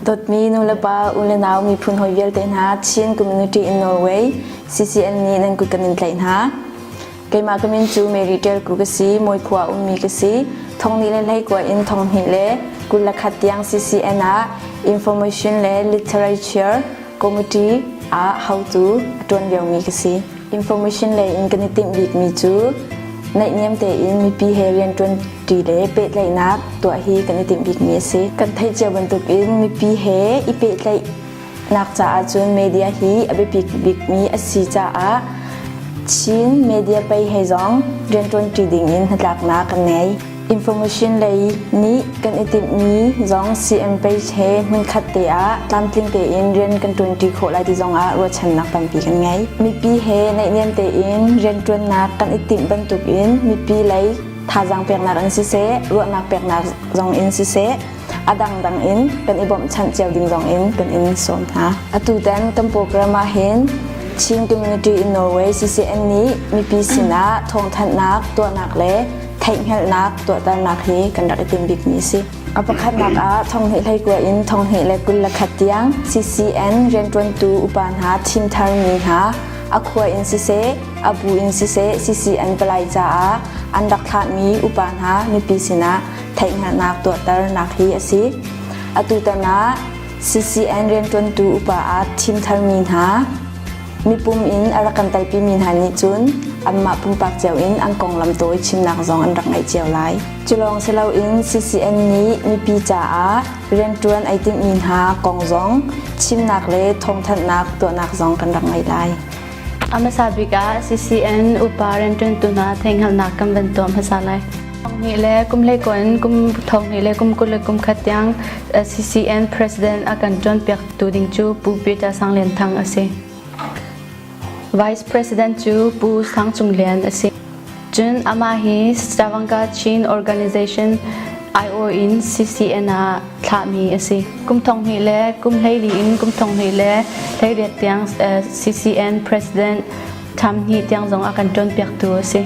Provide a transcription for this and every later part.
Dawtmi nulepa, u le nau miphun hawi vialte hna Chin Community in Norway, CCN nih nan kut kan in tlaih hna. Keimah ka min cu Mary Ṭelku ka si, Mawi khua ummi ka si. Thong nih le hleikua in thong hnih le 21 tiang CCN ah Information le Literature Committee ah hotu a ṭuan liomi ka si. Information lei in kan i timh bikmi cu naihniam tein mipi he rianṭuanṭi le pehtlaihnak tuah hi kan i timh bikmi a si. Kan theih cio bantukin mipi he i pehtlaihnak caah cun media hi a biapi bikmi a si caah Chin media pei he zong rianṭuanṭi dingin hnatlaknak kan ngei. Information lei nih kan i timhmi zong CM page he hmunkhat te ah tlamtling tein rian kan ṭuanṭi khawh lai ti zongah ruahchannak tampi kan ngei. Mipi he naihniam tein rianṭuannak kan i timh bantukin mipi lei thazaang peknak in siseh, ruahnak peknak zong in siseh, a dangdang in kan i bawmhchanh cio ding zong in kan in sawm hna. Atutan kan program ah hin Chin Community in Norway CCN nih mipi sinah thawngthanhnak tuahnak le theihhngalhnak tuahternak hi kan rak i tim bikmi a si. A pakhatnak ah thonghnih hleikua in thonghnih le 21 tiang CCN rianṭuantu upa hna thim tharmi hna a khua in siseh, a bu in siseh CCN palai caah an rak thlahmi upa hna mipi sinah theihhngalhnak tuahternak hi a si. Atutan ah CCN rianṭuantu upa ah thim tharmi hna Mipum in a rak kan telpimi hna nih cun anmah pumpak cio in an konglam tawi chimnak zong an rak ngeih cio lai. Cu lawng si loin CCN nih mipi caah rianṭuan ai timhmi hna kong zong chimnak le thawngthanhnak tuahnak zong kan rak ngeih lai. A hmasa bik ah CCN upa rianṭuantu hna theihhngalhnak kan van tuah hmasa lai. Thonghnih le kum hleikua in kum thonghnih le kum 21 tiang CCN President a kan ṭuanpiak Tu ding cu Pu Peter Sang Lian Thang a si. Vice President cu Pu Sang Cung Lian a si. Cun amah hi Stavanger Chin Organization IO in CCN ah thlahmi a si. Kum 12 le kum 14 in kum 12 le 18 tiang CCN President tham hnih tiang zong a kan ṭawnpiaktu a si.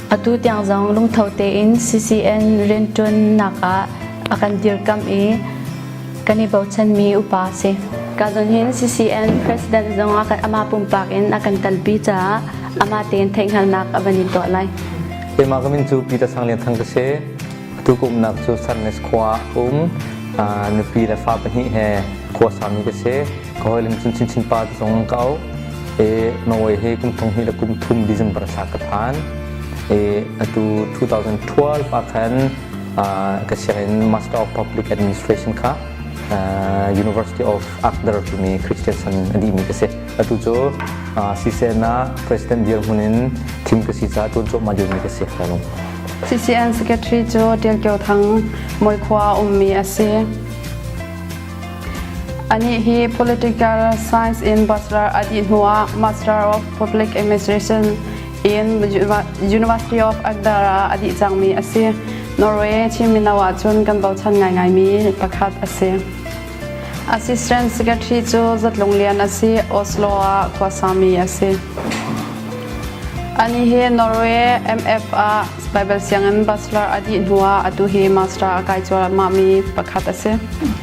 Atu tiang zong lungtho tein CCN rianṭuannak ah a kan dirkamh i kan i bochanmi upa a si. Ka zawn hin CCN President zong a kan amah pumpak in a kan talpi caah amah tein theihhngalhnak a van in tuah lai. Keimah ka min cu Peter Sang Lian Thang ka si. Atu ka umnak cu Sarnes khua um nupi le fa pahnih he khua sami ka si. Ka hawilim cun chinchin pa ti zong ka auh. E Norway hi kum thong hnih le kum thum December thla ka phan. E atu 2012 ah khan ka sianginn Master of Public Administration kha University of Agder timi Christiansen a dihmi ka si. Atu cu CCN ah President dirhmun in thim ka si caah tuan cuahmah liomi ka si. CCN Secretary cu Tial Kio Thang Muikhua ummi a si. Anih hi Political Science in Bachelor a dih hnuah Master of Public Administration in University of Agder ah a dih cangmi a si. Norway Chin mino ahcun kan bochan ngaingaimi pakhat a si. Assistant Secretary cu Zatlung Lian a si, Oslo ah khuasami a si. Ani hi Norway MF ah Bible sianginn bachelor a dih hnuah atu hi master a kai cuahmahmi pakhat a si.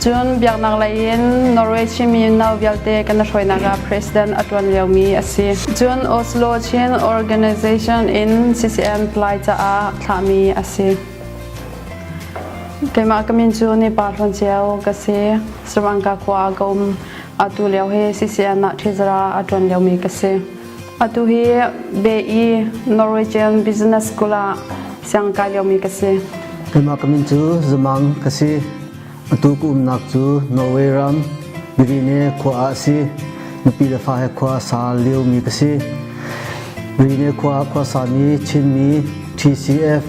Cun biaknak lei in Norway Chinmi no vialte kan hruainak ah president a ṭuan liomi a si. Cun Oslo Chin Organization in CCM Palai caah thlahmi a si. Keimah ka min cu Nipa Hlawn Ceu ka si. Sri khua ah ka um. Atu lio hi CCN ah treasurer a ṭuan liomi ka si. Atu hi BE Norwegian Business School ah siang kai liomi ka si. Keimah ka min cu Zamang ka si. Atu ka umnak cu Norway ram Grine khua ah a si. Nupi le fa he khua sa liomi ka si. Grine khua ah khua sami Chinmi TCF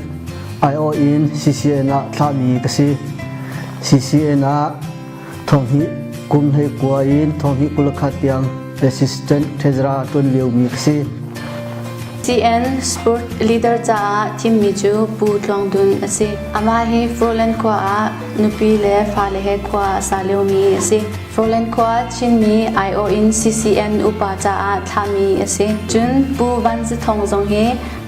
IO in CCN ah thlahmi ka si. CCN ah Thonghnih kum hlei kua in thonghnih 21 tiang assistant treasurer ṭuan liomi ka si. CN Sport Leader caah thimmi cu Pu Tluang Dun a si. Amah hi Froland khua ah nupi le fale he khua a sa liomi a si. Froland khua Chinmi aiawh in CCN upa caah thlahmi a si. Cun Pu Van Za Thawng zong hi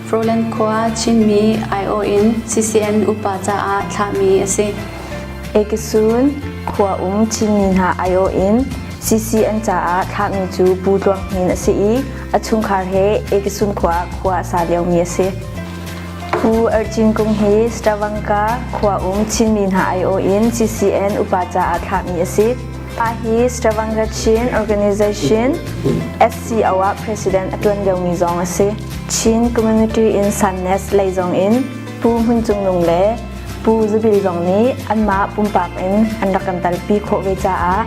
Froland khua Chinmi aiawh in CCN upa caah thlahmi a si. Ekesun. Khua um Chinmi hna aiawh in CCN caah thlahmi cu Pu Tluang Hnin a si i a chungkhar he Ekisun khua ah khua a sa liomi a si. Pu Ercin Kung hi Stavanger khua um Chinmi hna aiawh in CCN upa caah thlahmi a si. Mah hi Stavanger Chin Organization SCO ah president a ṭuan liomi zong a si. Chin Community in Sandnes lei zong in Pu Hmun Cung Nung le Pu Zabil zong nih anmah pumpak in an rak kan talpi khawh ve caah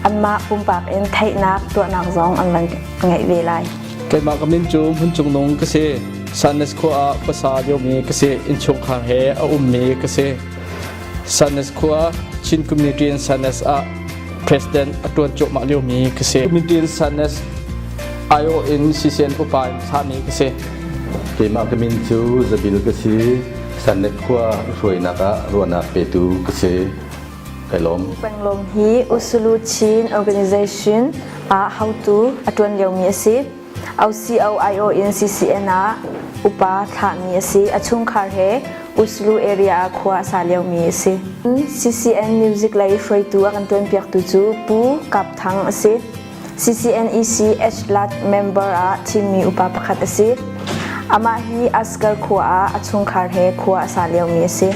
anmah pumpak in theihnak tuahnak zong an van ngeih ve lai. Keimah ka min cu Hmun Cung Nung ka si. Sandnes khua ah khuasa liomi ka si. Innchungkhar he a ummi ka si. Sandnes khua Chin Community in Sandnes ah President a ṭuan cuahmah liomi ka si. Community in Sandnes aiawh in CCN upa in thlahmi ka si. Keimah ka min cu Zabil ka si. Sannet khua hruainak ah ruahnak petu ka si. Kai lawm. Penglawm hi Usulu Chin Organization ah hotu a ṭuan liomi a si. OCOIO in CCN ah upa thlahmi a si. A chungkhar he Usulu area ah khua a sa liomi a si. CCN Music lei hruaitu a kan ṭuanpiaktu cu Pu Kap Thang a si. CCNEC H-Lat member ah thimmi upa pakhat a si. Amah hi Askar khua ah a chungkhar he khua a sa liomi a si.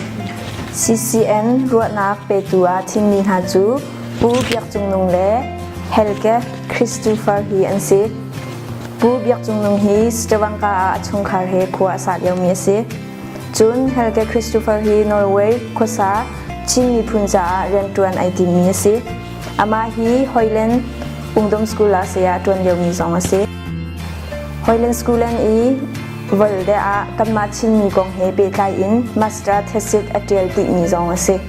CCN ruahnak petu ah thimmi hna cu Pu Biak Cung Nung le Helge Christopher hi an si. Pu Biak Cung Nung hi Stavanger ah a chungkhar he khua a sa liomi a si. Cun Helge Christopher hi Norway khuasa Chin miphun caah rianṭuan ai timmi a si. Amah hi Hoyland Ungdom School ah saya a ṭuan liomi zong a si. Hoyland School i Volde ah kanmah Chinmi kong he pehtlai in master thesis a ṭial timi zong a si.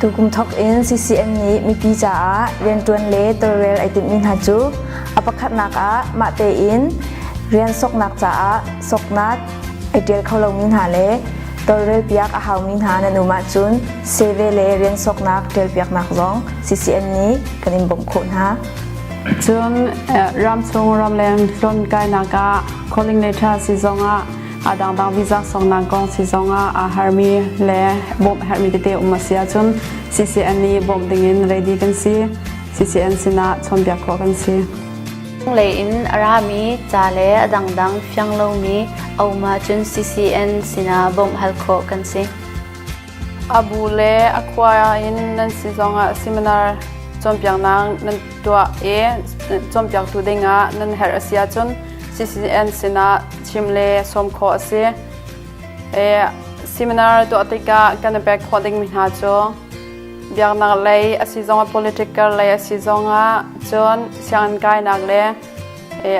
Tukum thawk in CCN nih mipi caah rianṭuan le tawlrel ai timhmi hna cu a pakhatnak ah mah tein rian soknak caah soknak ai ṭial kho lomi hna le tawlrelpiak a haumi hna nan um ahcun CV le rian soknak ṭialpiaknak zong CCN nih kan in bawmh khawh hna. Cun ramchung ramleng tlawn-kainak ah calling letter si zongah a dangdang visa soknak kong si zongah aa harmi le bawmh herhmi tete um a si ahcun CCN nih bawmh dingin ready kan si. CCN sinah chawnhbiak khawh kan si. Lei in a rami ca le a dangdang fiang lomi a um ahcun CCN sinah bawmh hal khawh kan si. A bu le a khua in nan si zongah seminar cawnpiaknak nan tuah i cawnpiaktu dingah nan herh a si ahcun CCN sinah chim le sawm khawh a si. Seminar tuah tikah kan i pek khawh dingmi hna cu biaknak lei a si zongah political lei a si zongah cun sianginn kainak le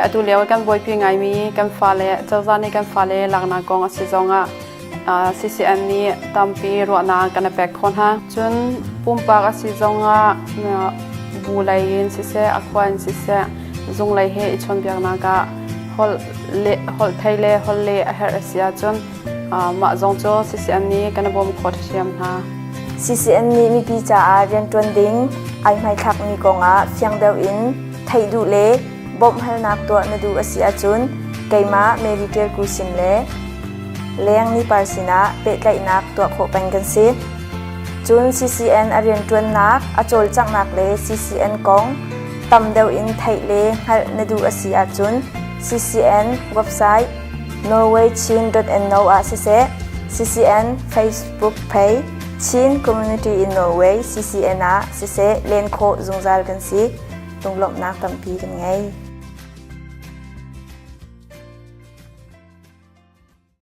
atu lio kan buaipi ngaimi kan fale cozah nih kan fale laknak kong a si zongah CCN nih tampi ruahnak kan i pek khawh hna. Cun pumpak a si zongah bu lei in siseh, a khua in siseh, zung lei he i chawnhbiaknak ah holh le holh thei le holh leh a herh a si ahcun mah zong cu CCN nih kan i bawm khawh ṭhiam hna. CCN nih mipi caah rianṭuan ding ai hmaithlakmi kongah fiang deuh in theih duh le bawmhhalnak tuah na duh a si ahcun keimah Mary Ṭialku sin le Leng Nipar sinah pehtlaihnak tuah khawh peng kan si. Cun CCN a rianṭuannak, a cawlcanghnak le CCN kong tam deuh in theih le hngalh na duh a si ahcun CCN website norwaychin.no ah siseh, CCN Facebook page Chin Community in Norway CCN ah siseh len khawh zungzal kan si. Lunglawmhnak tampi kan ngei.